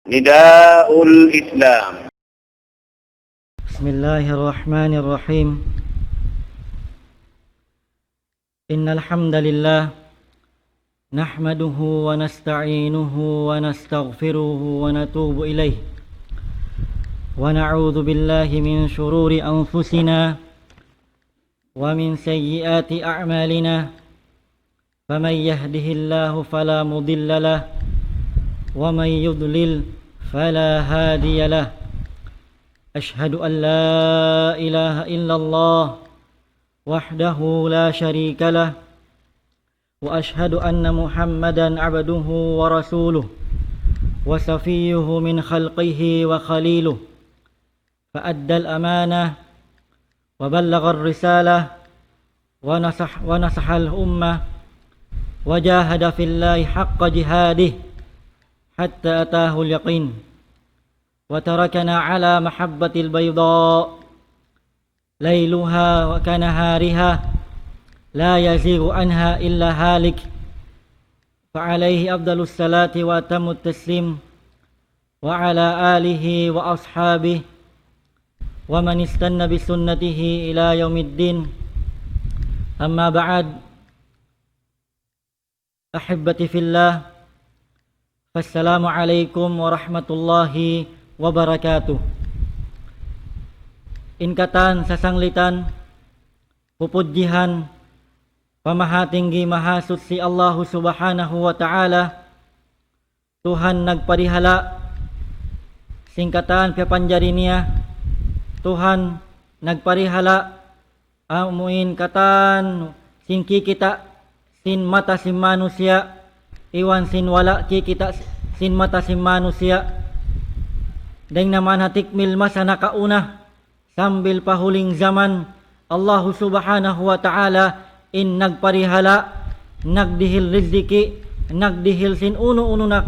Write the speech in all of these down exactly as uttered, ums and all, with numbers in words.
نداء الإسلام. بسم الله الرحمن الرحيم. إن الحمد لله نحمده ونستعينه ونستغفره ونتوب إليه، ونعوذ بالله من شرور أنفسنا ومن سيئات أعمالنا، فمن يهده الله فلا مضل له، ومن يضلل فلا هادي له. أشهد أن لا إله إلا الله وحده لا شريك له، وأشهد أن محمدا عبده ورسوله، وصفيه من خلقه وخليله، فأدى الأمانة وبلغ الرسالة ونصح، ونصح الأمة، وجاهد في الله حق جهاده حتى أتاه اليقين، وتركنا على محبة البيضاء ليلها وكنهارها لا يزيغ عنها إلا هالك، فعليه أفضل الصلاة وأتم التسليم، وعلى آله وأصحابه ومن استن بسنته إلى يوم الدين. أما بعد، أحبتي في الله، فالسلام عليكم ورحمة الله وبركاته. In katan sasanglitan, pupudjihan pa Mahatinggi Mahasuchi Allahu Subhanahu wa Ta'ala, Tuhan nagparihala' sin katan piyapanjari niya, Tuhan nagparihala' amuin katan sin kikita' sin mata sin manusiya', iban sin wala' kikita' sin mata sin manusiya'. Dayn naman ha tikmil masa nakauna, sambil pa huling jaman, Allahu Subhanahu wa Ta'ala in nagparihala', nagdihil riziki, nagdihil sin unu-unu na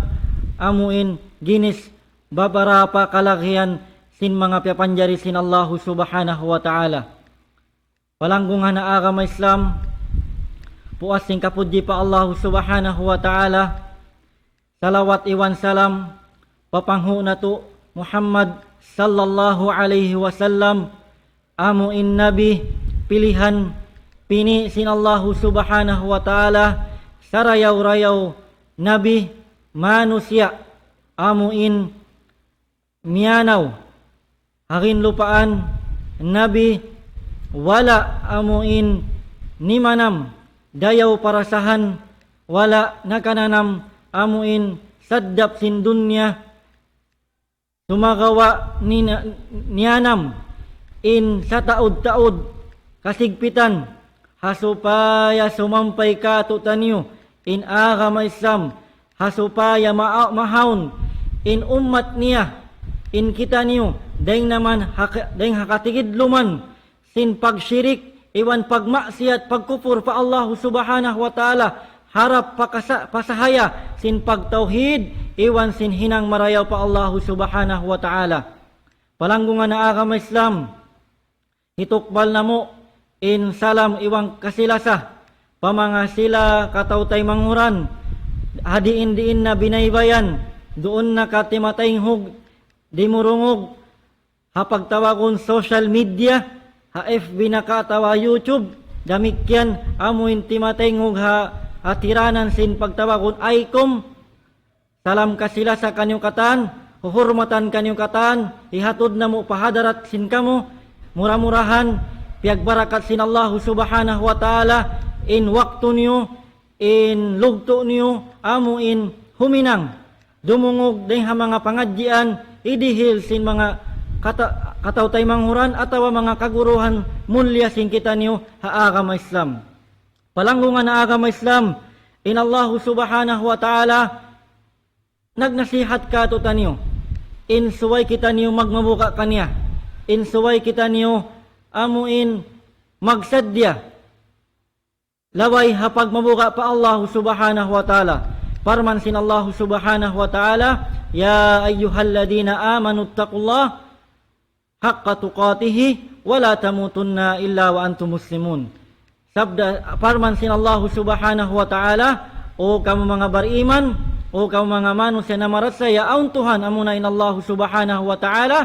amuin ginis babarapa kalagihan sin manga piyapanjari sin Allahu Subhanahu wa Ta'ala. Palanggungan ha agama Islam, puas sin kapudji pa Allahu Subhanahu wa Ta'ala, salawat iban salam pa panghu' natu' Muhammad sallallahu alayhi wasallam, amu in Nabi pilihan pini' sin Allahu Subhanahu wa Ta'ala, sarayaw-rayaw nabi manusiya', amu in miyanaw ha ginlupaan, nabi wala' amu in nimanam dayaw parasahan, wala' nakananam amu in saddap sin dunya, sumagawa' nina-, niyanam in sataud-taud kasigpitan, ha supaya sumampay kātu'niyu in agama Islam, ha supaya ma-, mahaun in ummat niya, in kitaniyu, dayng naman ha ka-, dayng ha katigidluman sin pagshirik, iban pagmaksiyat, pagkupur pa Allahu Subhanahu wa Ta'ala, harap pakasa-, pasahaya sin pagtawhid, iban sin hinang marayaw pa Allahu Subhanahu wa Ta'ala. Palanggungan ha agama Islam, hitukbal namu' in salam iban kasilasa pa manga sila kataw-taymanghuran, ha diin-diin na binaybayan, duun na ka timataynghug, dimurungug, ha pagtawagun social media, ha F B na ka atawa YouTube, damikkiyan amu in timataynghug ha, ha tiranan sin pagtawagun ICOM, salam kasilasa kaniyu katan, huhurmatan kaniyu katan, hihatud namu' pa hadarat sin kamu, mura-murahan, piyagbarakat sin Allahu Subhanahu wa Ta'ala, in waktu niyu, in lugtu' niyu, amu in huminang, dumungug dayng ha manga pangadjian, idihil sin manga kata-, kataw-taymanghuran, atawa manga kaguruhan mulliya sin kitaniyu ha agama Islam. Palanggungan ha agama Islam, in Allahu Subhanahu wa Ta'ala nagnasihat kātu'niyu, in subay kitaniyu magmabuga' kaniya, in subay kitaniyu amu in magsadja, labay ha pagmabuga' pa Allahu Subhanahu wa Ta'ala. Parman sin Allahu Subhanahu wa Ta'ala, يا أيها الذين آمنوا اتقوا الله حق تقاته ولا تموتن إلا وأنتم مسلمون. Sabda, parman sin Allahu Subhanahu wa Ta'ala, "O kamu manga bariman, O kamu manga manusiya' namarachaya awn Tuhan, amuna in Allahu Subhanahu wa Ta'ala,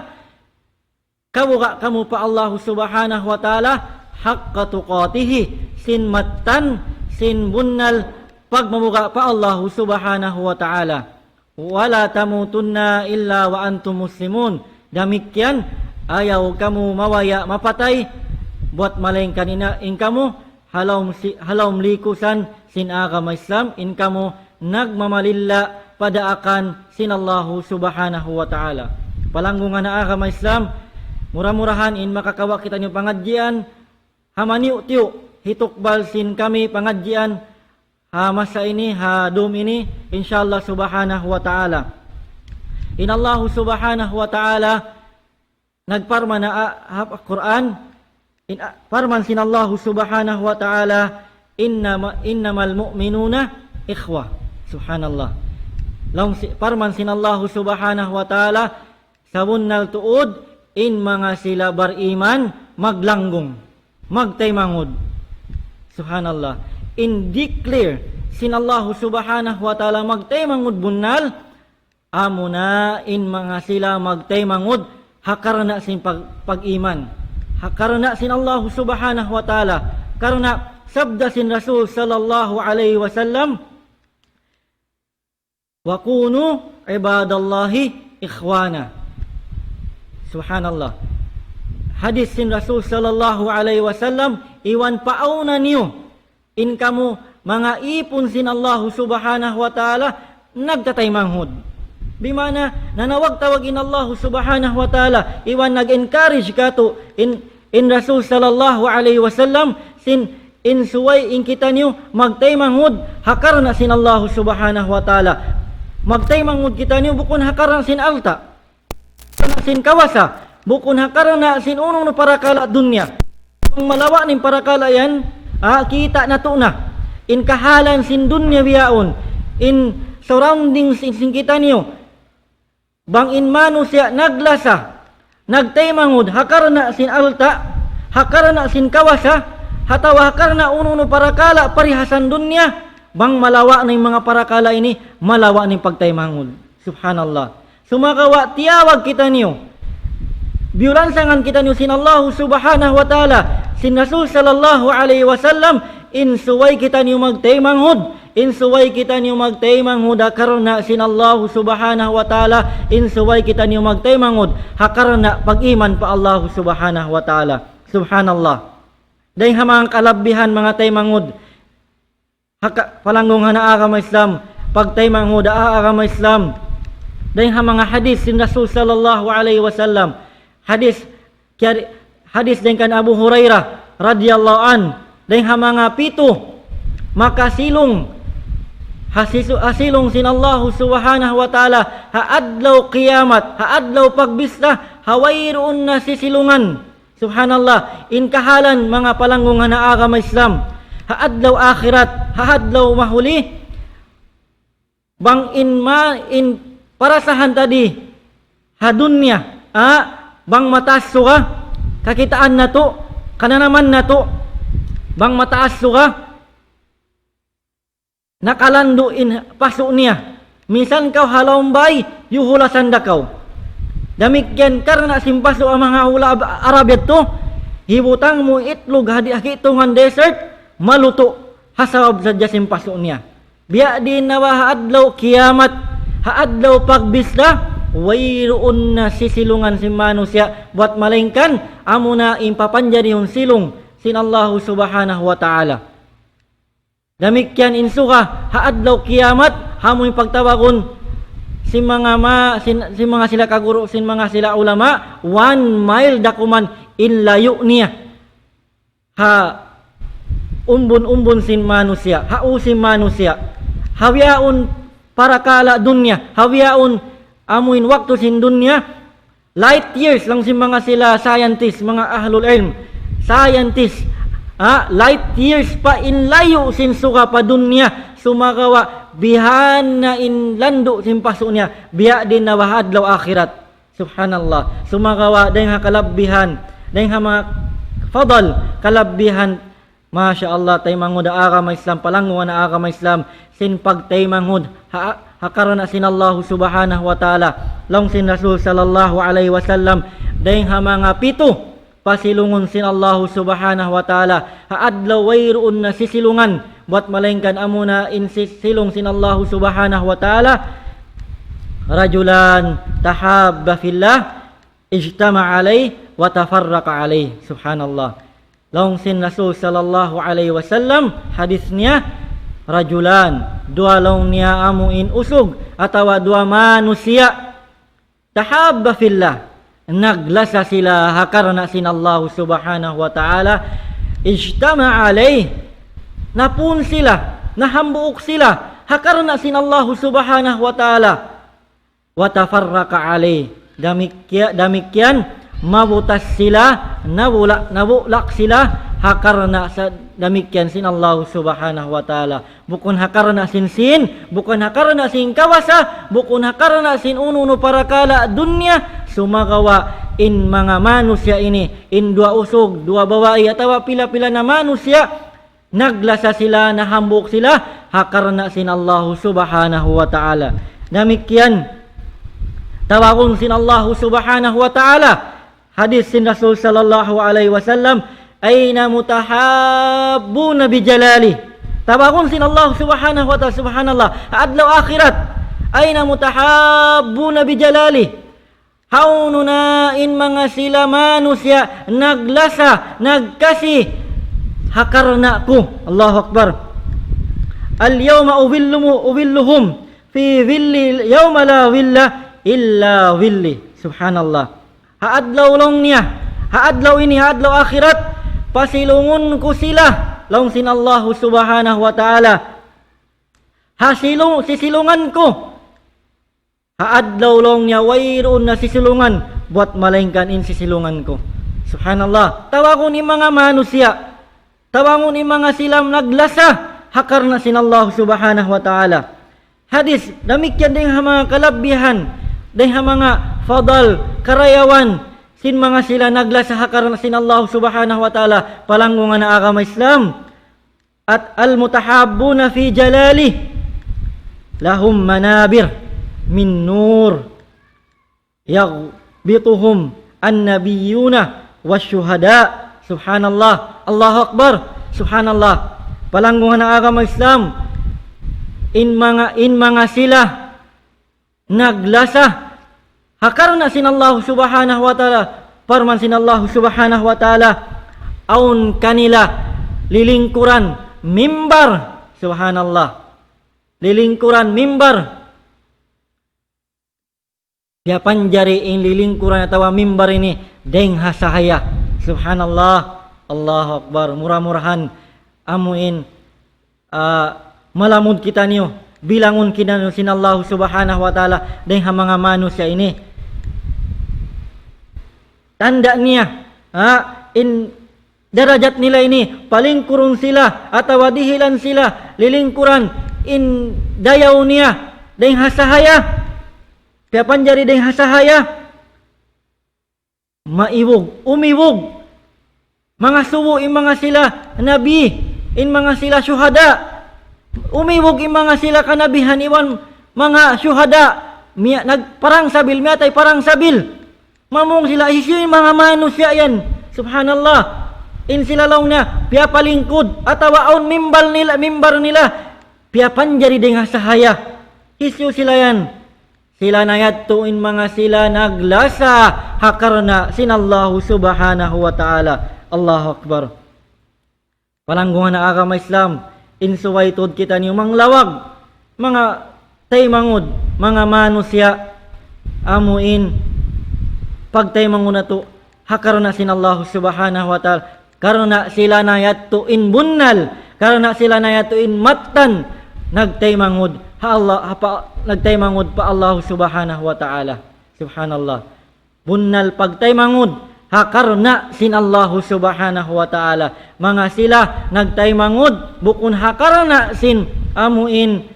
kabuga' kamu pa Allahu Subhanahu wa Ta'ala, حق تقاته, sin mattan, sin bunnal pagmabuga' pa Allahu Subhanahu wa Ta'ala. ولا تموتن إلا وأنتم مسلمون. Damikkiyan, ayaw kamu mabaya' mapatay, buwat malaingkan in, in kamu, ha lawm si-, ha lawm likusan sin agama Islam, in kamu nagmamalilla pa daakan sin Allahu Subhanahu wa Ta'ala. Palanggungan ha agama Islam, mura-murahan in makakawa' kitaniyu pangadjian, ha maniyu'-tiyu', hitukbal sin kami pangadjian, ha masa ini, ha dum ini, insya Allah Subhanahu wa Ta'ala. In Allahu Subhanahu wa Ta'ala, nagparman ha, ha Qur'an, in, a, parman sin Allahu Subhanahu wa Ta'ala, "Innama, إنما المؤمنون إخوة." Subhanallah. Laung si, parman sin Allahu Subhanahu wa Ta'ala, sabunnal tuud, in manga sila bariman, maglanggung, magtaymanghud. Subhanallah. In declare sin Allahu Subhanahu wa Ta'ala magtaymanghud bunnal, amuna in manga sila magtaymanghud ha karna' sin pag-, pag-iman. Ha karna' sin Allahu Subhanahu wa Ta'ala. Karna' sabda sin Rasul sallallahu alayhi wasallam, "وكونوا عباد الله إخوانا." Subhanallah. Hadith sin Rasul sallallahu alayhi wasallam, iban paawna niyu in kamu manga īpun sin Allahu Subhanahu wa Ta'ala, nagtataymanghud. Bima'na, nanawag-tawag in Allahu Subhanahu wa Ta'ala, iban nag-encourage kātu' in, in Rasul sallallahu alayhi wasallam, sin in subay in kitaniyu magtaymanghud ha karna' sin Allahu Subhanahu wa Ta'ala. Magtaymanghud kitaniyu bukun ha karna' sin alta', karna' sin kawasa, bukun ha karna' sin unu-unu parakala' dunya. Bang malawa' in parakala' yan, ah, kita' natu' na. In kahalan sin dunya bihaun, in surroundings sin, sin kitaniyu. Bang in manusiya' naglasa, nagtaymanghud ha karna' sin alta', ha karna' sin kawasa, atawa ha karna' unu-unu parakala' parihasan dunya, bang malawa' na in manga parakala' ini, malawa' na in pagtaymanghud. Subhanallah. Sumagawa' tiyawag kitaniyu, biyulansangan kitaniyu sin Allahu Subhanahu wa Ta'ala, sin Rasul sallallahu alayhi wasallam, in subay kitaniyu magtaymanghud, in subay kitaniyu magtaymanghud ha karna' sin Allahu Subhanahu wa Ta'ala, in subay kitaniyu magtaymanghud ha karna' pag-iman pa Allahu Subhanahu wa Ta'ala. Subhanallah. Dayn ha manga kalabbihan manga taymanghud, ha ka-, palanggung ha agama Islam, pagtaymanghud ha agama Islam. Dayn ha manga hadith sin Rasul sallallahu alayhi wasallam. Hadith, kiyari-, hadith dayn kan Abu Hurairah radiyallahu anhu. Dayn ha manga pitu makasilung ha sisu-, ha silung sin Allahu Subhanahu wa Ta'ala, ha adlaw kiyamat, ha adlaw pagbista, ha wayruun na sisilungan. Subhanallah, in kahalan manga palanggungan ha agama Islam, ha adlaw akhirat, ha adlaw mahuli, bang in ma-, in parasahan ta di ha dunya, ah, bang mataas suga, kakitaan natu', kananaman natu', bang mataas suga, nakalandu' in pasu' niya. Minsan kaw ha lawm bay, yuhulasan da kaw. Damikkiyan karna' sin pasu' ha manga hula' Ab-, Arab yadtu, hibutang mu itlug ha di-, ha kitungan desert, malutu', ha sabab sadja sin pasu' niya. Biya' diin na ba ha adlaw kiyamat, ha adlaw pagbista, wayruun na sisilungan sin manusiya', buwat malaingkan, amuna in papanjarihun silung sin Allahu Subhanahu wa Ta'ala. Damikkiyan in suga, ha adlaw kiyamat, amu in pagtawagun sin manga ma-, sin, sin manga sila kaguru, sin manga sila ulama, one mile da kuman in layu' niya. Ha umbun-umbun sin manusiya', ha u sin manusiya'. Ha bihaun parakala' dunya, ha bihaun amu in waktu sin dunya, light years laung sin manga sila scientist, manga ahlul ilm, scientist, ha, light years pa in layu' sin suga pa dunya, sumagawa' bihan na in landu' sin pasu' niya, biya' diin na ba ha adlaw akhirat. Subhanallah. Sumagawa' dayn ha kalabbihan, dayn ha manga fadal, kalabbihan, Masha Allah, taymanghud ha agama Islam, palanggungan ha agama Islam, sin pagtaymanghud ha, ha karna' sin Allahu Subhanahu wa Ta'ala. Laung sin Rasul sallallahu alayhi wasallam, dayng ha manga pitu pasilungun sin Allahu Subhanahu wa Ta'ala, ha adlaw wayruun na sisilungan buat malaingkan amuna in sisilung sin Allahu Subhanahu wa Ta'ala, رجلان تحابا في الله اجتمعا عليه وتفرقا عليه. Subhanallah. Laung sin Rasul sallallahu alayhi wasallam, hadis niya, رجلان, duwa laung niya amu in usug, atawa duwa manusiya', تحابا في الله, naglasa sila ha karna' sin Allahu Subhanahu wa Ta'ala, اجتمعا عليه, napun sila, nahambuuk sila, ha karna' sin Allahu Subhanahu wa Ta'ala, وتفرقا عليه. Damikkiya-, damikkiyan, mabutas sila, nabula-, nabulak sila, ha karna' sa-, damikkiyan sin Allahu Subhanahu wa Ta'ala. Bukun ha karna' sin sīn, bukun ha karna' sin kawasa, bukun ha karna' sin unu-unu parakala' dunya, sumagawa' in manga manusiya' ini, in duwa usug, duwa babai, atawa pila-pila na manusiya', naglasa sila, nahambuuk sila, ha karna' sin Allahu Subhanahu wa Ta'ala. Damikkiyan, tawagun sin Allahu Subhanahu wa Ta'ala. Hadis sin Rasul sallallahu alayhi wasallam, أين المتحابون بجلالي. Tawagun sin Allah Subhanahu wa Ta'ala, subhanallah. Ha adlaw akhirat, أين المتحابون بجلالي. Hawnu na in manga sila manusiya' naglasa, nagkasi, ha karna' ku. Allahu Akbar. اليوم أظلهم، أظلهم في ظلي يوم لا ظل إلا ظلي. Subhanallah. Ha adlaw laung niya, ha adlaw ini, ha adlaw akhirat, pasilungun ku sila, laung sin Allahu Subhanahu wa Ta'ala. Ha silung-, sisilungan ku. Ha adlaw laung niya, wayruun na sisilungan buat malaingkan in sisilungan ku. Subhanallah. Tawagun in manga manusiya'. Tawagun in manga sila naglasa ha karna' sin Allah Subhanahu wa Ta'ala. Hadis, damikkiyan dayng ha manga kalabihan, dayng ha manga fadal, karayawan, sin manga sila naglasa ha karna' sin Allah Subhanahu wa Ta'ala, palanggungan ha agama Islam. At المتحابون في جلالي لهم منابر من نور يغبطهم النبيون والشهداء. Subhanallah. Allahu Akbar. Subhanallah. Palanggungan ha agama Islam. In manga, in manga sila naglasa ha karna' sin Allah Subhanahu wa Ta'ala. Parman sin Allah Subhanahu wa Ta'ala, awn kanila lilingkuran mimbar. Subhanallah. Lilingkuran mimbar. Piyapanjari in lilingkuran atawa mimbar ini dayng ha sahaya. Subhanallah. Allahu Akbar. Mura-murahan amu in, ah, malamud kitaniyu, bilangun kitaniyu sin Allah Subhanahu wa Ta'ala dayng ha manga manusiya' ini. Tanda' niya, ha, in darajat nila ini, palingkurun sila, atawa dihilan sila, lilingkuran, in dayaw niya, dayng ha sahaya, piyapanjari dayng ha sahaya, maibug, umibug, mangasubu in manga sila nabi, in manga sila shuhada, umibug in manga sila kanabihan iban manga shuhada, miya-, nagparang sabil, miyatay parang sabil. Mamung sila, hisiyu in manga manusiya' yan? Subhanallah. In sila laung niya, piyapalingkud, atawa awn mimbar nila, mimbar nila, piyapanjari dayng ha sahaya. Hisiyu sila yan? Sila na yadtu in manga sila naglasa ha karna' sin Allahu Subhanahu wa Ta'ala. Allahu Akbar. Palanggungan ha agama Islam, in subay tuud kitaniyu manglawag, manga taymanghud, manga manusiya', amu in pagtaymanghud natu', ha karna' sin Allah Subhanahu wa Ta'ala, karna' sila na yadtu in bunnal, karna' sila na yadtu in mattan, nagtaymanghud, ha Allah, ha pa, nagtaymanghud pa Allah Subhanahu wa Ta'ala. Subhanallah. Bunnal pagtaymanghud ha karna' sin Allahu Subhanahu wa Ta'ala. Manga sila nagtaymanghud bukun ha karna' sin amu in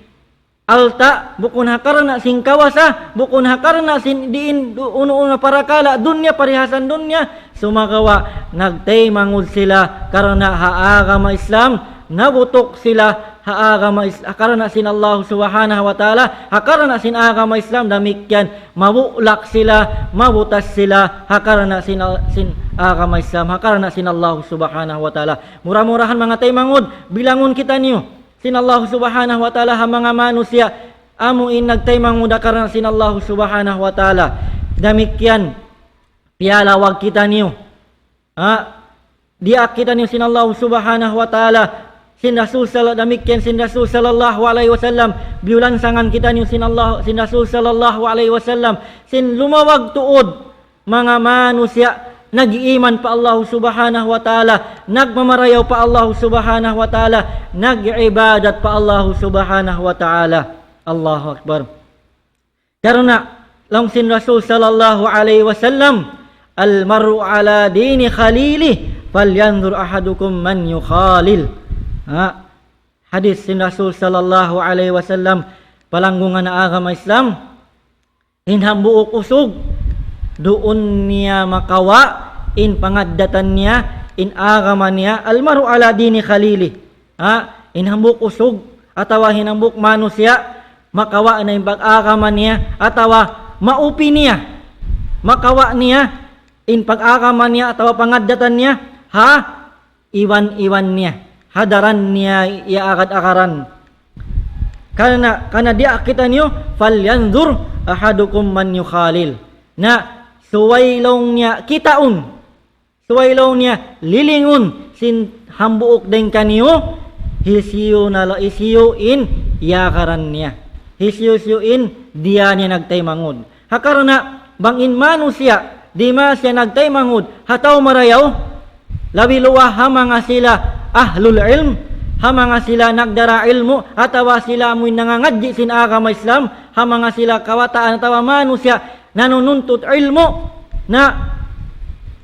alta', bukun ha karna' sin kawasa, bukun ha karna' sin diin du-, unu-unu parakala' dunya, parihasan dunya, sumagawa' nagtaymanghud sila karna' ha agama Islam, nabutuk sila ha agama Is-, ha karna' sin Allah Subhanahu wa Ta'ala, ha karna' sin agama Islam, damikkiyan mabulag sila, mabutas sila, ha karna' sin al-, sin agama Islam, ha karna' sin Allah Subhanahu wa Ta'ala. Mura-murahan manga taymanghud, bilangun kitaniyu sin Allah Subhanahu wa Ta'ala ha manga manusiya', amu in nagtaymanghud ha karna' sin Allah Subhanahu wa Ta'ala. Damikkiyan, piyalawag kitaniyu. Ha? Diyaak kitaniyu sin Allah Subhanahu wa Ta'ala. Sin Rasul sal-, damikkiyan sin Rasul sallallahu alayhi wasallam. Biyulansangan kitaniyu sin Allah, sin Rasul sallallahu alayhi wasallam. Sin lumawag tuud manga manusiya' nag-iiman pa Allah Subhanahu wa Ta'ala, nagmamarayaw pa Allah Subhanahu wa Ta'ala, nag-ibadat pa Allah Subhanahu wa Ta'ala. Allahu Akbar. Karna' laung sin Rasul sallallahu alayhi wasallam, "المرء على دين خليله فلينظر أحدكم من يخالل." Ha? Hadis sin Rasul sallallahu alayhi wasallam, palanggungan ha agama Islam, in hambuuk usug, duun niya makawa', in pangaddatan niya, in agama niya, "المرء على دين خليله." Ha? In hambuuk usug, atawa in hambuuk manusiya', makawa' na in pag-agama niya, atawa maupi niya, makawa' niya, in pag-agama niya, atawa pangaddatan niya, ha? Iban-iban niya. Ha daran niya iyaagad-agaran. Karna', karna' diyaak kitaniyu, "فلينظر أحدكم من يخالل." Na, subay laung niya kitaun. Subay laung niya lilingun sin hambuuk dayn kaniyu, hisiyu na la-, hisiyu in iyagaran niya. Hisiyu-siyu in diya niya nagtaymanghud. Ha karna' bang in manusiya', di' ma siya nagtaymanghud ha tau marayaw, labi luwa ha manga sila ahlul ilm, ha manga sila nagdara ilmu', atawa sila amuin nangangadji' sin agama Islam, ha manga sila kawataan atawa manusiya' nanununtut ilmu', na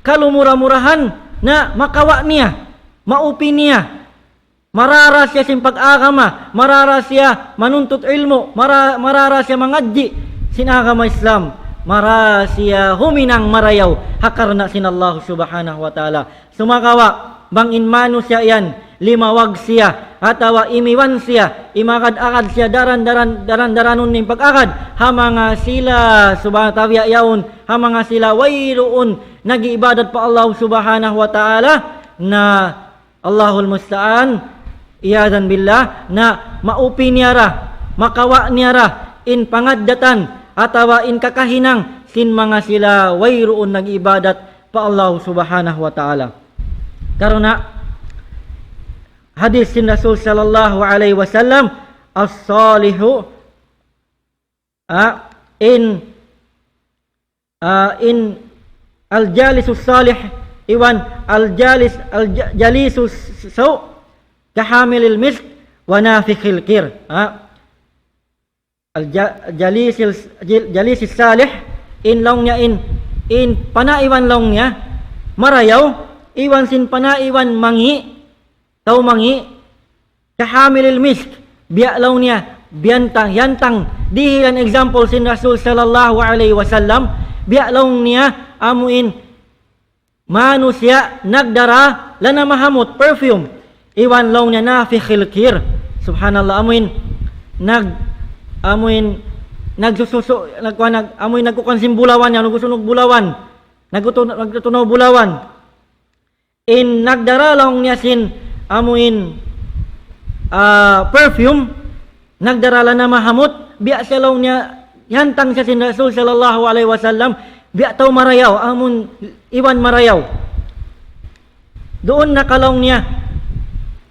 kalumura-murahan, na makawa' niya, maupi niya, marara siya sin pag-agama, marara siya manuntut ilmu', mara-, marara siya mangadji' sin agama Islam, marara siya huminang marayaw, ha karna' sin Allah Subhanahu wa Ta'ala. Sumagawa', bang in manusiya' yan, limawag siya, atawa imiwan siya, imagad-agad siya, daran-daran, daran-daranun in pag-agad, ha manga sila, subay tabiya' yaun, ha manga sila wayruun nag-iibadat pa Allah Subhanahu wa Ta'ala, na Allahul Musta'an, iyadhan billah, na maupi niya ra, makawa' niya ra, in pangaddatan, atawa in kakahinang, sin manga sila wayruun nag-iibadat pa Allah Subhanahu wa Ta'ala. Karna' hadis sin Rasul sallallahu alayhi wasallam, "الصالح", ah, in, ah, in الجالس الصالح, iban الجالس, الج-, جليس السوء كحامل المسك ونافخ الكير. Ah, Al-ja-, jalisil, jil-, jalisis salih, in laung niya in, in panaiban laung niya marayaw, iban sin panaiban mangi', tau mangi', kahamilil misk, biya' laung niya, biyantang, yantang, dihilan example sin Rasul sallallahu alayhi wasallam, biya' laung niya, amu in, manusiya' nagdara lana mahamut, perfume. Iban laung niya nafikhil kir. Subhanallah, amuin nag-, amuin nagsususu, nagkuha, nag-, amuin nagkukuan sin bulawan niya, nagsusunog bulawan. Nagtutu-, nagtutunaw bulawan. In nagdara laung niya sin amuin, ah, perfume, nagdara lana mahamut, biya' siya laung niya, hantang siya sin Rasul sallallahu alayhi wasallam, biya' tau marayaw, amun iban marayaw. Duun na ka laung niya,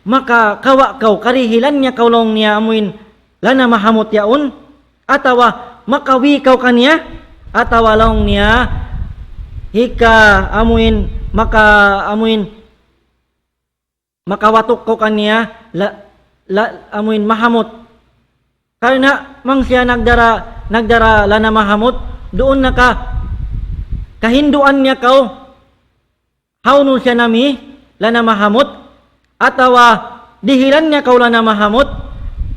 makakawa' kaw, karihilan niya kaw laung niya, amuin lana mahamut yaun, atawa makawi kaw kaniya, atawa laung niya, hika amuin, maka amuin, makawatuk kaw kaniya, la, la, amuin mahamut. Karna' bang siya nagdara, nagdara lana mahamut, duun na ka, kahinduan niya kaw, hawnu siya nami, lana mahamut, atawa dihilan niya kaw lana mahamut,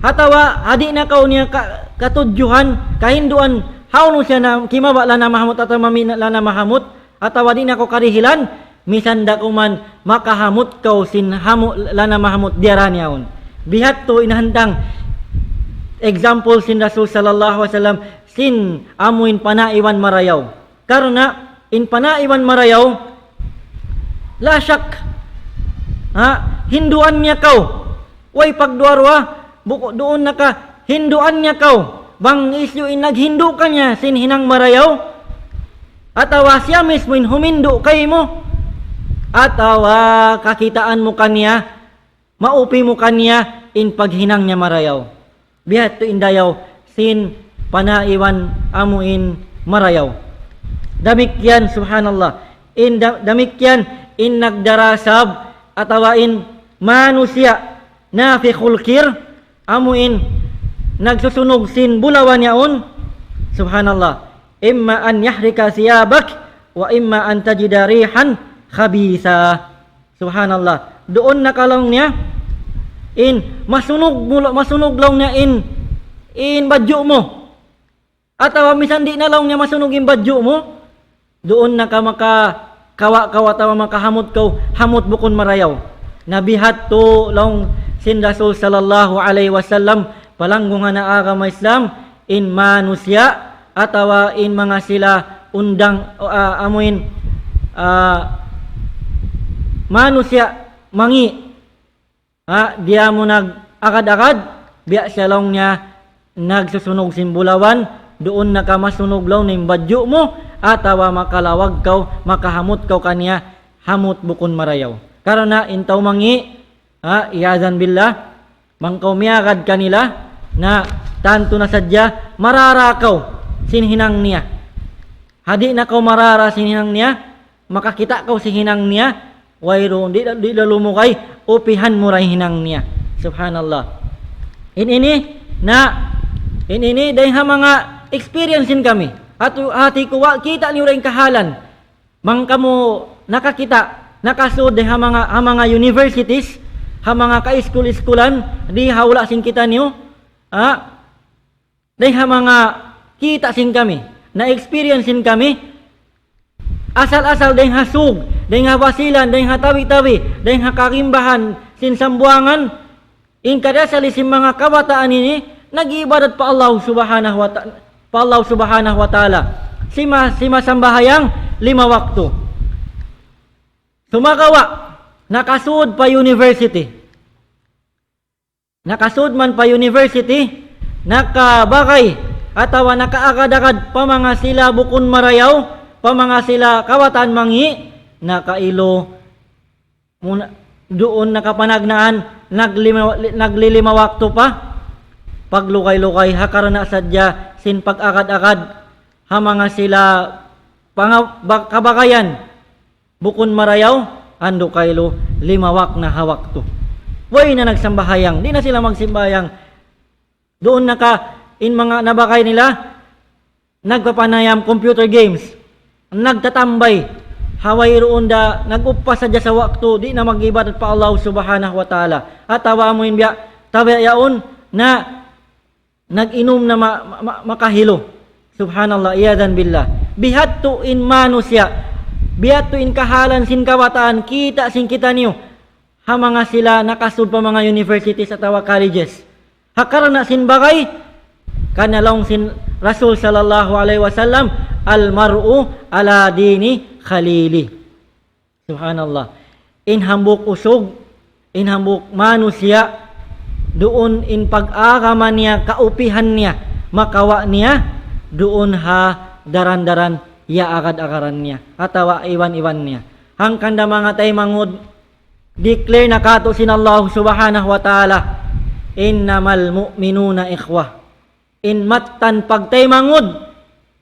Atawa, ha di' na kaw niya ka-, katudjuhan, kahinduan, hawnu siya na kimaba' lana mahamut atawa mami' lana mahamut, atawa di' na kaw karihilan, misan da kuman makahamut kaw sin hamu-, lana mahamut diyara niya yaun. Biya' hādtu in hantang example sin Rasul sallallahu alayhi wasallam sin amuin panaiban marayaw. Karna' in panaiban marayaw, la shak, ha, hinduan niya kaw. Way pagduwa-ruwa, buku duun na ka, hinduan niya kaw. Bang hisiyu in naghindu' kaniya sin hinang marayaw, atawa siya mismu in humindu' kaymu, atawa kakitaan mu kaniya, maupi mu kaniya in paghinang niya marayaw. Biya' hādtu in dayaw sin panaiban amuin marayaw. Damikkiyan, subhanallah. In da-, damikkiyan in nagdarasab atawa in manusiya' nafikhul kir, amuin nagsusunug sin bulawan yaun. Subhanallah. إما أن يحرق ثيابك وإما أن تجد ريحا خبيثة. Subhanallah. Duun na ka laung niya in masunug mu, masunug laung niya in, in badju' mu. Atawa misan di' na laung niya masunug in badju' mu, duun na ka makakawa' kaw atawa makahamut kaw hamut bukun marayaw. Na biya' hādtu laung sin Rasul sallallahu alayhi wasallam, palanggungan ha agama Islam, in manusiya' atawa in manga sila undang, ah, amuin, ah, manusiya' mangi'. Ha, di' mu nag-agad-agad, biya' siya laung niya nagsusunug sin bulawan, duun na ka masunug laung niya in badju' mu, atawa makalawag kaw, makahamut kaw kaniya, hamut bukun marayaw. Karna' in tau mangi', ha, iyadhan billah, bang kaw miyagad kanila, na tantu na sadja marara kaw sin hinang niya. Ha di' na kaw marara sin hinang niya, makakita' kaw sin hinang niya, wayruun, di', di' da lumugay, upihan mu da in hinang niya. Subhanallah. In ini, na, in ini, dayn ha manga experience sin kami. Hāti, hāti ku, wa, kita' niyu da in kahalan. Bang kamu nakakita', nakasud dayn ha manga, ha manga universities, ha manga ka-school-schoolan, di' ha hula' sin kitaniyu, ha? Dayn ha manga kita' sin kami, na-experience sin kami, asal-asal dayn ha Sug, dayn ha Basilan, dayn ha tabi-tabi, dayn ha kagimbahan sin Sambuwangan, in kadasali sin manga kabataan ini, nag-iibadat pa Allah Subhanahu wa Ta-, pa Allah Subhanahu wa Ta'ala. Sima-, simasambahayang lima waktu. Sumagawa', nakasud pa university. Nakasud man pa university, nakabagay atawa nakaagad-agad pa manga sila bukun marayaw, pa manga sila kabataan mangi', nakailu muna, duun nakapanagnaan, naglima, naglilima waktu pa, paglugay-lugay, ha karna' sadja sin pag-agad-agad, ha manga sila panga-, ba-, kabagayan, bukun marayaw, andu' kailu, lima wak na ha waktu. Way na nagsambahayang, di' na sila magsambahayang. Duun na ka, in manga nabagay nila, nagpapanayam computer games, nagtatambay, ha wayruun da, nag-upas sadja sa waktu, di' na mag-ibadat pa Allah Subhanahu wa Ta'ala. Atawa amu in biya', tabi' yaun, na nag-inum na ma-, ma-, ma-, makahilu. Subhanallah, iyadhan billah. Bihadtu in manusiya', bihadtu in kahalan sin kabataan, kita' sin kitaniyu. Ha manga sila nakasud pa manga universities atawa colleges. Ha karna' sin bagay, karna' laung sin Rasul sallallahu alayhi wasallam, المرء على دين خليله. Subhanallah. In hambuuk usug, in hambuuk manusiya', duun in pag-agama niya, kaupihan niya, makawa' niya, duun ha daran-daran iyaagad-agaran niya, atawa iban-iban niya. Hangkan da manga taymanghud, declare na kātu' sin Allah Subhanahu wa Ta'ala, إنما المؤمنون إخوة. In mattan pagtaymanghud,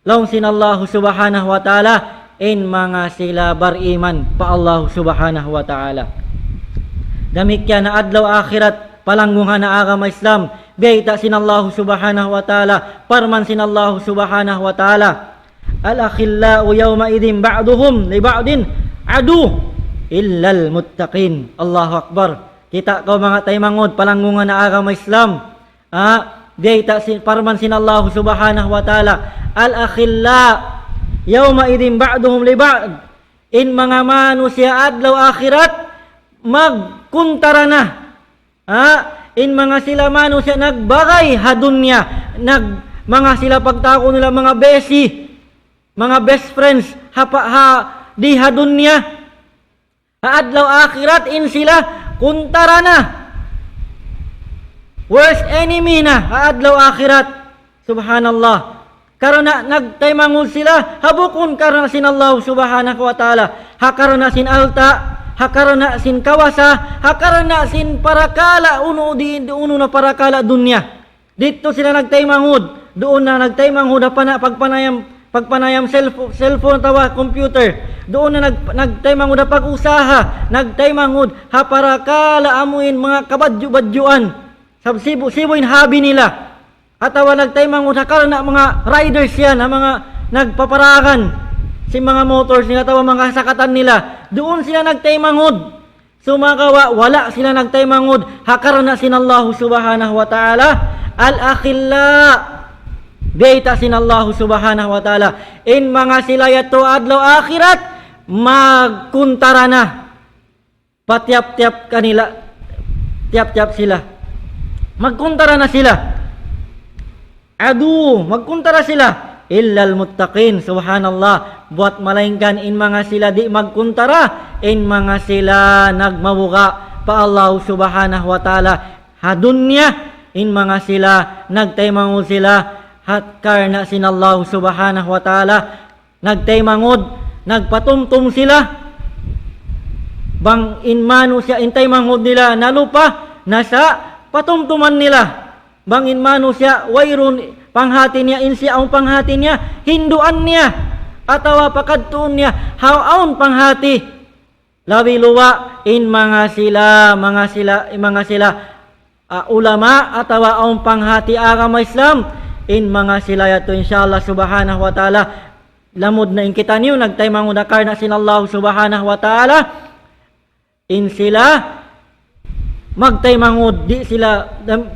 laung sin Allah Subhanahu wa Ta'ala, in manga sila bariman pa Allah Subhanahu wa Ta'ala. Damikkiyan ha adlaw akhirat, palanggungan ha agama Islam, biyayta' sin Allah Subhanahu wa Ta'ala, parman sin Allah Subhanahu wa Ta'ala, الأخلاء يومئذ بعضهم لبعض عدو إلا المتقين. Allahu Akbar. Kita' kaw manga taymanghud, palanggungan ha agama Islam. Ha? Biyayta' sin, parman sin Allah subhanahu wa ta'ala, الأخلاء يومئذ بعضهم لبعض. In manga manusiya' adlaw akhirat, magkuntara na. Ha? In manga sila manusiya' nagbagay ha dunya, nag-, manga sila pagtawagun nila manga besi, manga best friends, ha pa-, ha, di ha dunya. Ha adlaw akhirat in sila kuntara na. Worst enemy na ha adlaw akhirat. Subhanallah. Karna' nagtaymanghud sila, ha bukun karna' sin Allah subhanahu wa ta'ala. Ha karna' sin alta', ha karna' sin kawasa, ha karna' sin parakala' unu di, unu na parakala' dunya. Didtu sila nagtaymanghud. Duun na nagtaymanghud ha pana-, pagpanayam, pagpanayam cellpho-, cellphone atawa computer. Duun na nag-, nagtaymanghud ha pag-usaha. Nagtaymanghud ha parakala' amuin manga kabadju'-badjuan. Sab-, sibu', sibu' in hobby nila. Atawa nagtaymanghud ha karna' manga riders yan, ha manga nagpaparagan sin manga motors nila atawa manga sakatan nila. Duun sila nagtaymanghud. Sumagawa', wala' sila nagtaymanghud ha karna' sin Allah subhanahu wa ta'ala. الأخلاء. Biyayta' sin Allah subhanahu wa ta'ala. In manga sila yadtu adlaw akhirat, magkuntara na. Patiyap-tiyap kanila, tiyap-tiyap sila. Magkuntara na sila. Adu, magkuntara sila. إلا المتقين, subhanallah. Buwat malaingkan in manga sila di' magkuntara, in manga sila nagmabuga' pa Allah subhanahu wa ta'ala. Ha dunya, in manga sila nagtaymanghud sila, ha karna' sin Allah subhanahu wa ta'ala. Nagtaymanghud, nagpatumtum sila. Bang in manusiya' in taymanghud nila nalupa, na sa' patumtuman nila. Bang in manusiya' wayruun panghati niya, in siya awn panghati niya, hinduan niya, atawa pakadtuun niya, ha awn panghati. Labi luwa in manga sila, manga sila, in manga sila, ah, ulama atawa awn panghati agama Islam, in manga sila yadtu, insya Allah subhanahu wa ta'ala, lamud na in kitaniyu, nagtaymanghud na karna' sin Allah subhanahu wa ta'ala, in sila magtaymanghud, di' sila, dam-,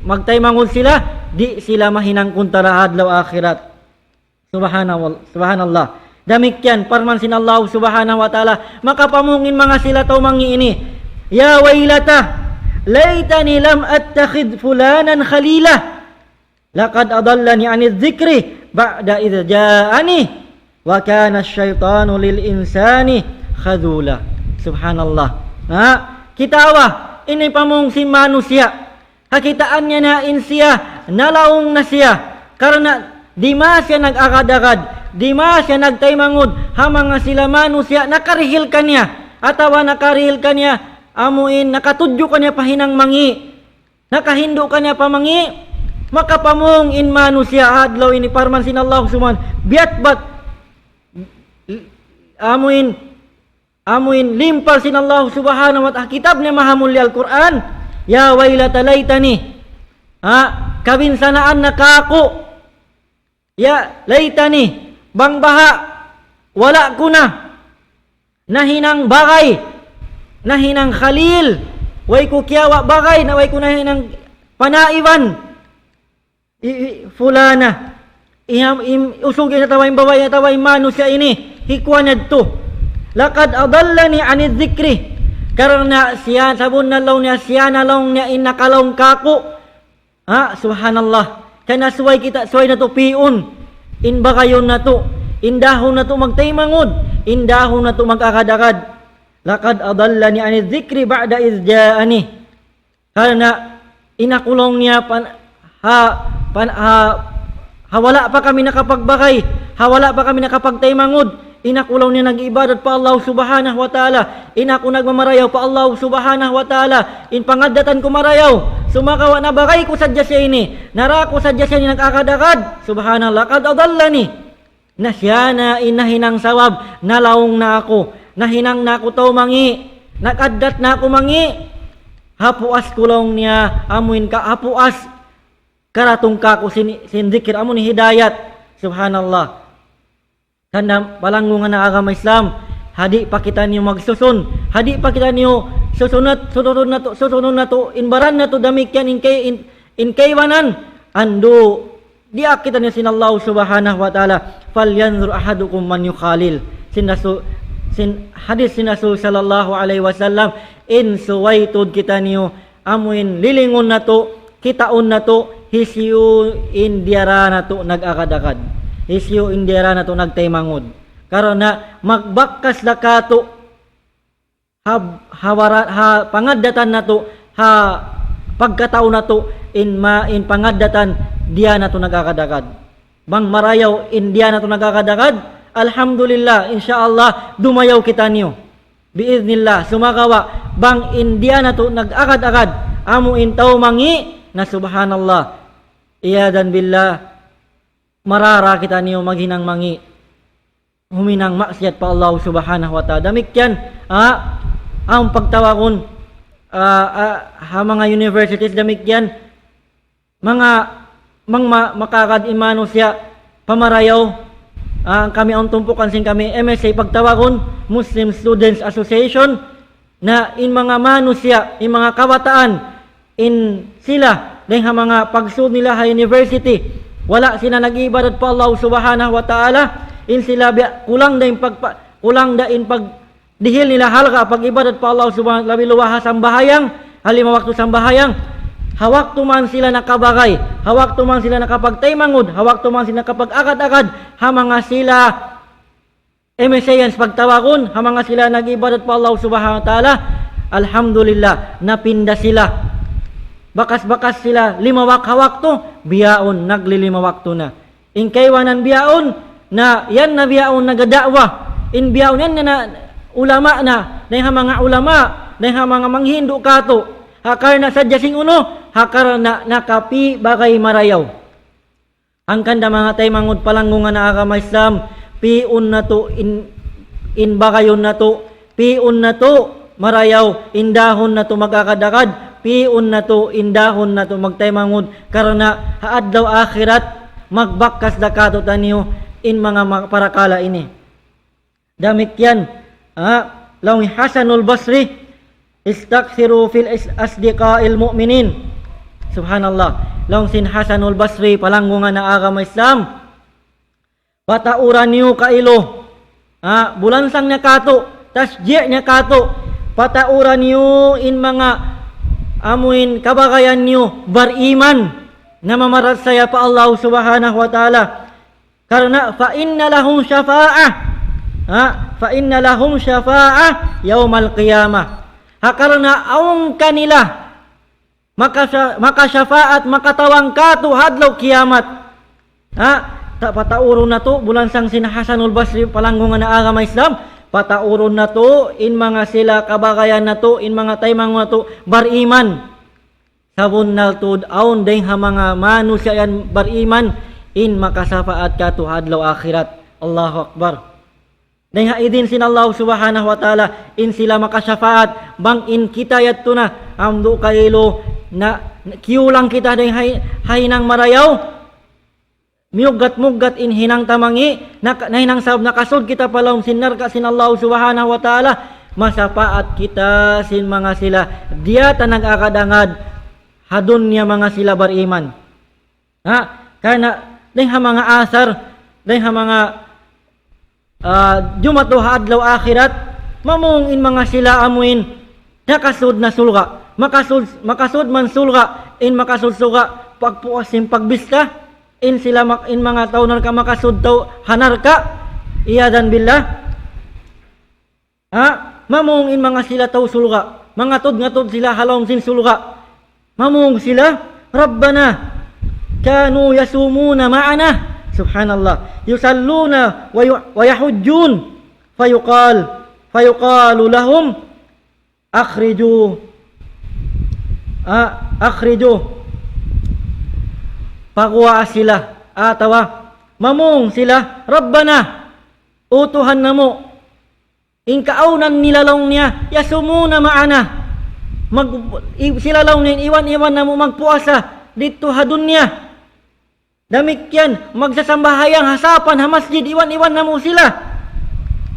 magtaymanghud sila, di' sila mahinang kuntara adlaw akhirat. Subhanallah, subhanallah. Damikkiyan, parman sin Allah subhanahu wa ta'ala, makapamung in manga sila tau mangi' ini. يا ويلتى ليتني لم أتخذ فلانا خليلا لقد أضلني عن الذكر بعد إذ جاءني وكان الشيطان للإنسان خذولا. Subhanallah. Ha? Kita' ba, ini pamung sin manusiya'. Kakitaan niya na in siya, nalaung na siya. Karna' di' ma siya nag-agad-agad, di' ma siya nagtaymanghud, ha manga sila manusiya' nakarihil kaniya, atawa nakarihil kaniya, amuin nakatudju kaniya pa hinang mangi', nakahindu' kaniya pa mangi', makapamung in manusiya' adlaw ini parman sin Allah subhanahu, biya' bat, amuin Amuin limpal sin Allah subhanahu wa ta'ala, kitab niya mahamulliya Al-Qur'an, يا ويلتى ليتني. Ha, kabinsanaan na kāku'. يا ليتني, bang baha', wala' ku na nahinang bagay, nahinang khalil, way ku kiyawa' bagay, na way ku nahinang panaiban. I, i, fulana. Iham, im, usug in atawa in babai atawa in manusiya' ini. Hikuan yadtu. لقد أضلني عن الذكر. Karna' siya, sabunnal laung niya, siya na laung niya in nakalaung kāku'. Ha, subhanallah. Kaya na subay kita, subay natu' pi'un. In bagayun natu'. Indahun natu' magtaymanghud. Indahun natu' mag-agad-agad. لقد أضلني عن الذكر بعد إذ جاءني. Karna' in aku laung niya pan-, ha, pan-, ha, ha wala' pa kami nakapagbagay, ha wala' pa kami nakapagtaymanghud, in aku laung niya nag-iibadat pa Allah subhanahu wa ta'ala, in aku nagmamarayaw pa Allah subhanahu wa ta'ala, in pangaddatan ku marayaw, sumagawa' nabagay ku sadja siya ini, nara ku sadja siya ini nag-agad-agad, subhanallah, لقد أضلني. Na siya na in nahinang sabab, nalaung na aku. Nahinang na aku tau mangi'. Nag-addat na aku mangi'. Ha puas ku laung niya, amuin ka, ha puas karatung kāku' sin, sin zikir, amu in hidayat. Subhanallah. Hangkan palanggungan ha agama Islam, ha di' pa kitaniyu magsusun, ha di' pa kitaniyu susunat, susunun natu', susunun natu', in baran natu' damikkiyan in kay, in, In kaibanan, andu', diyaak kitaniyu sin Allah Subhanahu wa Ta'ala, فلينظر أحدكم من يخالل. Sin Rasul, sin hadith sin Rasul sallallahu alayhi wasallam, in subay tuud kitaniyu, amuin lilingun natu', kitaun natu', hisiyu in diyara natu' nag-agad-agad. Hisiyu in diyara natu' nagtaymanghud. Karna' magbakkas da katu', ha, ha, wara-, ha pangaddatan natu', ha pagkatau natu', in ma-, in pangaddatan, diya natu' nag-agad-agad. Bang marayaw in diya natu' nag-agad-agad, alhamdulillah, insya Allah, dumayaw kitaniyu. Biiznillah, sumagawa', bang in diya natu' nag-agad-agad, amu in tau mangi', na subhanallah. Iyadan billah, marara kitaniyu maghinang mangi'. Huminang maksiyat pa Allah Subhanahu wa Ta'ala. Damikkiyan, ah, awn pagtawagun, ah, ah, ha manga universities damikkiyan, manga, mang ma-, makagad in manusiya' pa marayaw, ah, kami awn tumpukan sin kami M S A pagtawagun, Muslim Students Association, na in manga manusiya', in manga kabataan, in sila, dayn ha manga pagsud nila ha university, wala' sila nag-iibadat pa Allah Subhanahu wa Ta'ala, in sila biya', kulang da in pagpa-, kulang da in pagdihil nila halga' pag-ibadat pa Allah Subhanahu wa Ta'ala, labi luwa ha sambahayang, ha lima waktu sambahayang, ha waktu man sila nakabagay, ha waktu man sila nakapagtaymanghud, ha waktu man sila nakapag-agad-agad, ha manga sila M S A yan pagtawagun, ha manga sila nag-ibadat pa Allah Subhanahu wa Ta'ala, alhamdulillah, napinda sila. Bakas-bakas sila lima wak-, ha waktu, bihaun, naglilima waktu na. In kaibanan bihaun, na yan na bihaun nagda'wa. In bihaun yan na, na ulama na, dayn ha manga ulama, dayn ha manga manghindu' katu'. Ha karna' sadja sin unu, ha karna' nakapi bagay marayaw. Hangkan da manga taymanghud palanggungan ha agama Islam, pi'un natu' in, in bagayun natu', pi'un natu' marayaw, indahun natu' mag-agad-agad, pi'un natu' indahun natu' magtaymanghud, karna' ha adlaw akhirat, magbakkas da katu'taniyu in manga ma-, parakala' ini. Damikkiyan, ha, laung hi Hasanul Basri, "استكثروا في الأصدقاء المؤمنين." Subhanallah. Laung sin Hasanul Basri, palanggungan ha agama Islam. Patauran niyu kailu. Ha, bulansang niya katu', tasji' niya katu'. Patauran niyu in manga amuin kabagayan niyu bariman. Na mamarachaya pa Allah Subhanahu wa Ta'ala. Karna' فإن لهم شفاعة. Ha? فإن لهم شفاعة يوم القيامة. Ha, karna' awn kanila makasya-, makasyafaat, makatabang katu' ha adlaw kiyamat. Ha? Ta-, pataurun natu', bulansang sin Hasanul Basri, palanggungan ha agama Islam, pataurun natu', in manga sila kabagayan natu', in manga taymanghud natu', bariman. Sabunnal tuud awn dayng ha manga manusiya' yan bariman in makasapaat katu' ha adlaw akhirat. Allahu Akbar. Dayng ha idin sin Allah Subhanahu wa Ta'ala, in sila makasapaat, bang in kita yadtu na, amdu kailu, na, kiyulang kita dayng ha, ha hinang marayaw, miyuggat-muggat in hinang ta mangi', na, nahinang sabab nakasud kita pa lawm sin narka' sin Allah Subhanahu wa Ta'ala, masapaat kita sin manga sila, diya ta nag-agad-agad, ha dunya manga sila bariman. Ha? Karna' dayng ha manga asar, dayng ha manga ah, jumatu ha adlaw akhirat, mamung in manga sila amuin, nakasud na surga'. Makasud, makasud man surga', in makasud surga', pagpuas sin pagbista, in sila mak-, in manga tau narka' makasud tau ha narka', iyadan billah. Ha? Mamung in manga sila tau surga', mangatud-ngatud sila ha lawm sin surga'. Mamung sila, ربنا كانوا يصومون معنا. سبحان الله. يصلون وي-، ويحجون. فيقال، فيقال لهم: أخرجوا. Ah, أخرجوا. Paguwaa sila. Atawa, mamung sila, ربنا, O Tuhan namu', in kaawnan nila laung niya, يصومون معنا. Mag-, i-, sila laung niya, iban-iban namu' magpuasa didtu ha dunya. Damikkiyan, magsasambahayang ha sapan ha masjid, iban-iban namu' sila.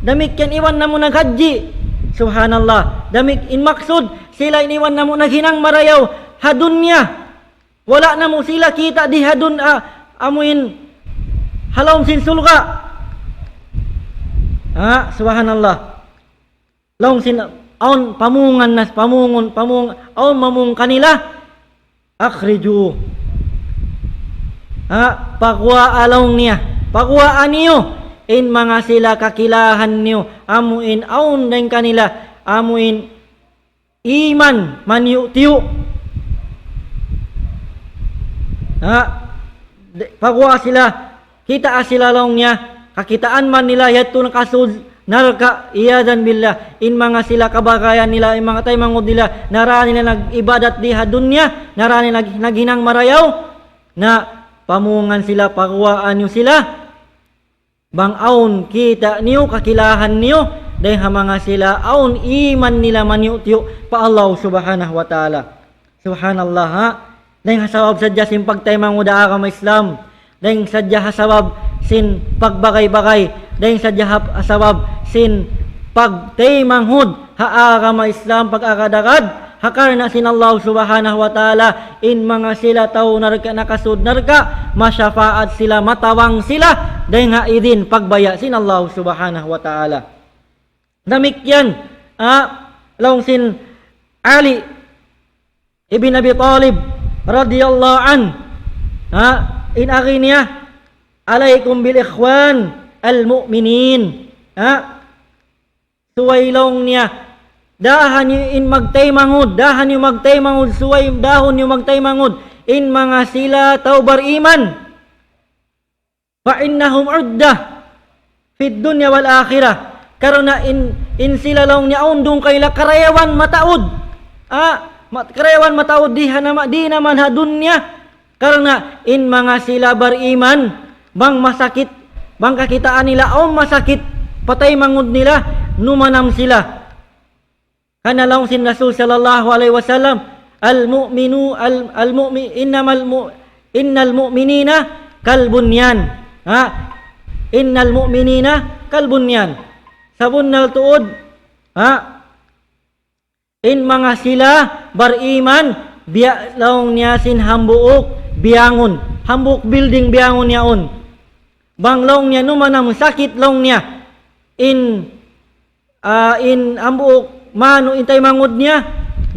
Damikkiyan, iban namu' naghajji. Subhanallah. Damik-, in maksud, sila in iban namu' naghinang marayaw ha dunya. Wala' namu' sila kita' di ha dunya, amuin ha lawm sin surga'. Ha, subhanallah. Laung sin, awn pamungan nas, pamungun, pamung, awn mamung kanila, "Akhriju." Ha, paguwaa laung niya. Paguwaa niyu in manga sila kakilahan niyu, amuin awn dayn kanila, amuin iman maniyu'-tiyu'. Ha, de-, paguwaa sila, kitaa sila laung niya, kakitaan man nila yadtu nakasud narka', iyadhan billah, in manga sila kabagayan nila, in manga taymanghud nila, nara nila nag-ibadat di ha dunya, nara nila nag-, naghinang marayaw, na pamungan sila, paguwaa niyu sila. Bang awn kita' niyu, kakilahan niyu, dayn ha manga sila, awn iman nila maniyu'-tiyu' pa Allah Subhanahu wa Ta'ala. Subhanallah, ha? Dayn ha sabab sadja sin pagtaymanghud ha agama Islam. Dayn sadja ha sabab sin pagbagay-bagay. Dayn sadja ha, ha sabab sin pagtaymanghud ha agama Islam, pag-agad-agad ha karna' sin Allah Subhanahu wa Ta'ala, in manga sila tau narka', nakasud narka', masyafaat sila, matawang sila, dayn ha idin pagbaya' sin Allah Subhanahu wa Ta'ala. Damikkiyan, ah, laung sin Ali ibn Abi Talib radiyallahu anhu, ha, in agi niya, "Alaykum bil ikhwan al-mu'minin." Ha? Subay laung niya, dahan niyu in magtaymanghud, dahan niyu magtaymanghud, subay, dahun niyu magtaymanghud in manga sila tau bariman. "Fa innahum uddah fid dunya wal akhirah." Karna' in, in sila laung niya awn duun kanila karayawan mataud. Ah, mat-, karayawan mataud di ha nama, di naman ha dunya. Karna' in manga sila bariman, bang masakit, bang kakitaan nila awn masakit pa taymanghud nila, numanam sila. Karna' laung sin Rasul sallallahu alayhi wasallam, "Al-mu'minu, al-, al-mu'mi-, innamal mu-, innal mu'minina kal bunyan." Ha? "Innal mu'minina kal bunyan." Sabunnal tuud, ha? In manga sila bariman, biya' laung niya sin hambuuk biyangun. Hambuuk building biyangun yaun. Bang laung niya numanam sakit laung niya. In ah, in hambuuk manu in taymanghud niya,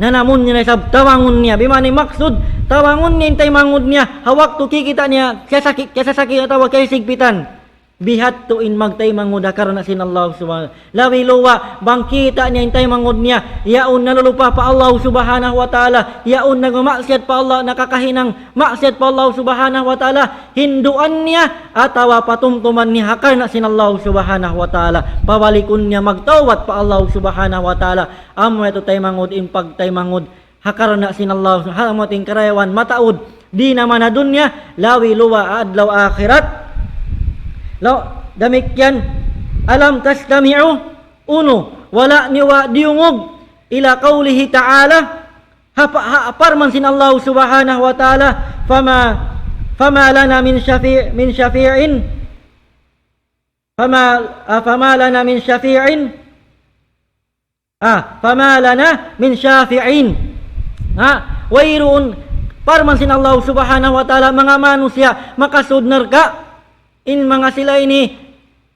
nanamun niya na isab, tawangun niya. Bimani maksud, tawangun niya in taymanghud niya, ha waktu kikita' niya, kiyasakit, kiyasakit atawa kiyasigpitan. Bihadtu in magtaymanghud ha karna' sin Allah Subhanahu. Labi luwa', bang kita' niya in taymanghud niya, yaun nalulupa pa Allah Subhanahu wa Ta'ala, yaun nagmamaksiyat pa Allah, nakakahinang maksiyat pa Allah Subhanahu wa Ta'ala, hinduan niya atawa patumtuman niya ha karna' sin Allah Subhanahu wa Ta'ala. Pabalikun niya magtawbat pa Allah Subhanahu wa Ta'ala. Amu yadtu taymanghud in pagtaymanghud ha karna' sin Allah, amu yadtu in karayawan mataud. Di' naman ha dunya, labi luwa' adlaw akhirat. Law, damikkiyan, alam tastami'u, unu, wala' niyu diyungug, ila qawlihi ta'ala, ha pa-, ha parman sin Allah Subhanahu wa Ta'ala, "Fama, fama lana min syafi', min syafi'in, fama, ah, fama lana min syafi'in, ah, fama lana min syafi'in." Ha, wayruun, parman sin Allah Subhanahu wa Ta'ala, manga manusiya' makasud narka', in manga sila ini,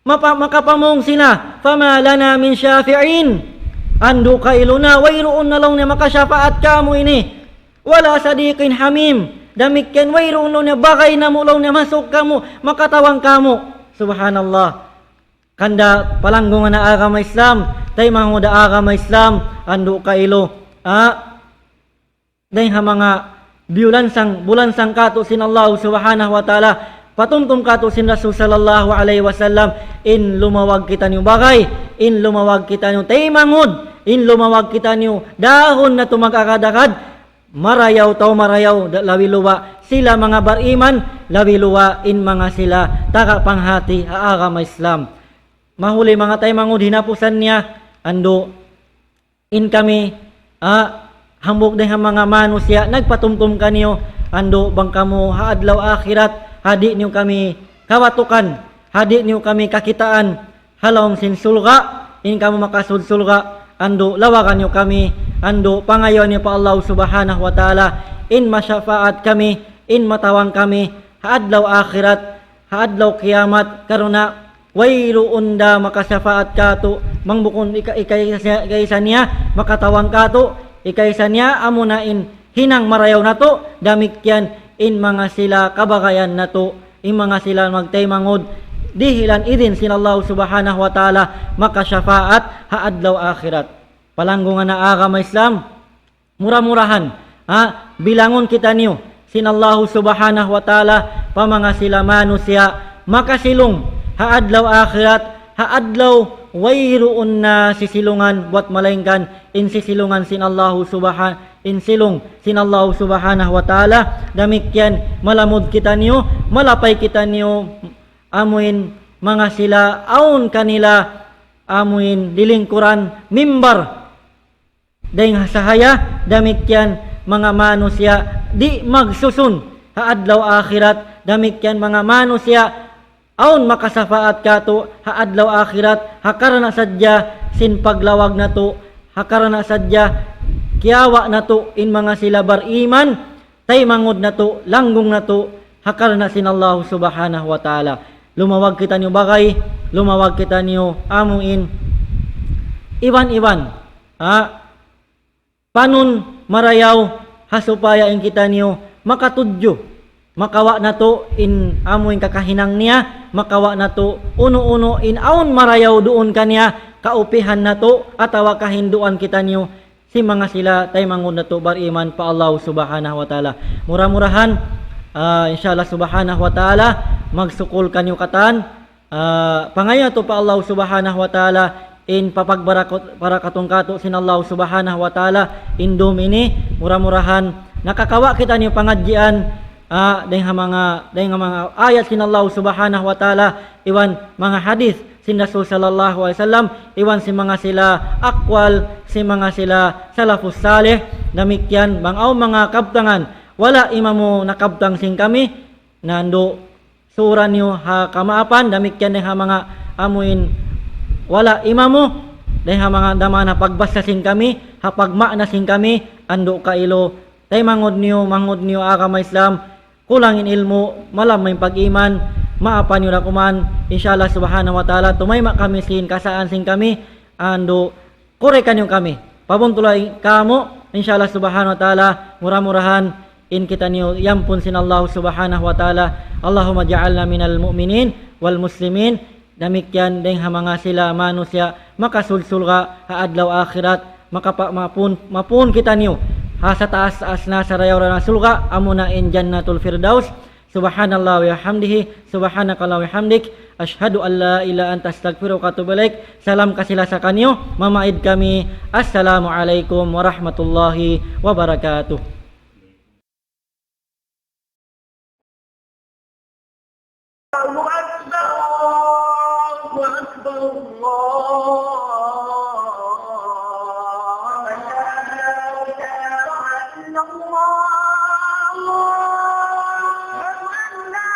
mapa-, makapamung sila, "Fama lana min syafi'in." Andu' kailu na, wayruun na laung niya makasyafaat kāmu' ini. "Wala sadiqin hamim." Damikkiyan wayruun laung niya bagay namu' laung niya masuk kāmu', makatawang kāmu'. Subhanallah. Hangkan da palanggungan ha agama Islam, taymanghud ha agama Islam, andu' kailu. Ah, dayn ha manga biyulansang, bulansang kātu' sin Allah Subhanahu wa Ta'ala, patumtum kātu' sin Rasul sallallahu alayhi wasallam, in lumawag kitaniyu bagay, in lumawag kitaniyu taymanghud, in lumawag kitaniyu dahun natu' mag-agad-agad, marayaw, tau marayaw, da-, labi luwa', sila manga bariman, labi luwa', in manga sila taga panghati ha agama Islam. Mahuli manga taymanghud hinapusan niya, andu', in kami, ah, hambuuk dayn ha manga manusiya', nagpatumtum kaniyu, andu' bang kamu ha adlaw akhirat, ha di' niyu kami kawatukan, ha di' niyu kami kakitaan, ha lawm sin surga', in kamu makasud surga', andu' lawagan niyu kami, andu' pangayuan niyu pa Allah Subhanahu wa Ta'ala, in mashafaat kami, in matawang kami, ha adlaw akhirat, ha adlaw kiyamat, karna' wayruun da makasafaat kātu', bang bukun ika-, ikaisa, ikaisa niya, makatawang kātu', ikaisa niya, amuna in hinang marayaw natu', damikkiyan in manga sila kabagayan natu', in manga sila magtaymanghud, dihilan idin sin Allah Subhanahu wa Ta'ala, makasafaat ha adlaw akhirat. Palanggungan ha agama Islam, mura-murahan, ha, bilangun kitaniyu sin Allahu Subhanahu wa Ta'ala pa manga sila manusiya' makasilung ha adlaw akhirat, ha adlaw wayruun na sisilungan buwat malaingkan in sisilungan sin Allahu Subha-, in silung sin Allahu Subhanahu wa Ta'ala. Damikkiyan malamud kitaniyu, malapay kitaniyu, amuin manga sila awn kanila, amuin lilingkuran mimbar. Dayng ha sahaya, damikkiyan manga manusiya' di' magsusun ha adlaw akhirat, damikkiyan manga manusiya' awn makasafaat kātu' ha adlaw akhirat, ha karna' sadja sin paglawag natu', ha karna' sadja kiyawa' natu' in manga sila bariman, taymanghud natu', langgung natu', ha karna' sin Allahu Subhanahu wa Ta'ala. Lumawag kitaniyu bagay, lumawag kitaniyu amuin iban-iban, ha, panun marayaw, ha supaya in kitaniyu makatudju, makawa' natu' in amuin kakahinang niya, makawa' natu' unu-unu in awn marayaw duun kaniya, kaupihan natu', atawa kahinduan kitaniyu sin manga sila taymanghud natu' bariman pa Allah Subhanahu wa Ta'ala. Mura-murahan, ah, insha Allah Subhanahu wa Ta'ala, magsukul kaniyu katan, ah, pangayu' natu' pa Allah Subhanahu wa Ta'ala, in papagbarakut-, barakatun kātu' sin Allah Subhanahu wa Ta'ala, in dum ini, mura-murahan, nakakawa' kitaniyu pangadjian, ah, dayng ha manga, dayng ha manga ayat sin Allah Subhanahu wa Ta'ala, iban manga hadith sin Rasul sallallahu alayhi wasallam, iban sin manga sila aqwal, sin manga sila salafus salih, damikkiyan bang awn manga kabtangan, wala' imamu nakabtang sin kami, nandu' sura niyu ha kamaapan, damikkiyan dayng ha manga amuin wala' imamu, dayng ha manga damana pagbasa sin kami, ha pagmaana sin kami, andu' kailu, taymanghud niyu, manghud niyu agama Islam, kulang in ilmu', malamma in pag-iman, maapan niyu da kuman, insha Allah Subhanahu wa Ta'ala, tumayma' kami sin kasaan sin kami, andu' kuray kaniyu kami. Pabuntulay kamu, insha Allah Subhanahu wa Ta'ala, mura-murahan in kitaniyu yampun sin Allah Subhanahu wa Ta'ala. اللهم اجعلنا من المؤمنين والمسلمين. Damikkiyan dayng ha manga sila manusiya' makasul surga' ha adlaw akhirat, makapa-, mapun, mapun kitaniyu ha sataas-taas na sarayaw-rayaw na surga', amuna in Jannatul Firdaus. سبحان الله وبحمده، سبحانك اللهم وبحمدك، أشهد أن لا إله إلا أنت، أستغفرك وأتوب إليك. Salam kasi-lasa kaniyu, mamaid kami. السلام عليكم ورحمة الله وبركاته. الله أكبر، الله أكبر، الله أكبر. أشهد أن لا إله إلا الله. أشهد أن لا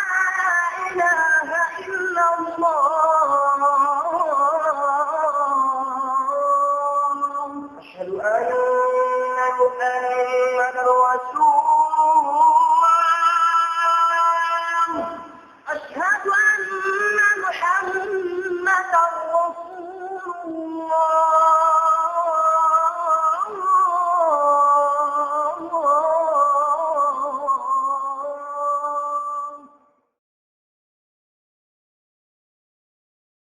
إله إلا الله. أشهد أن محمدا رسول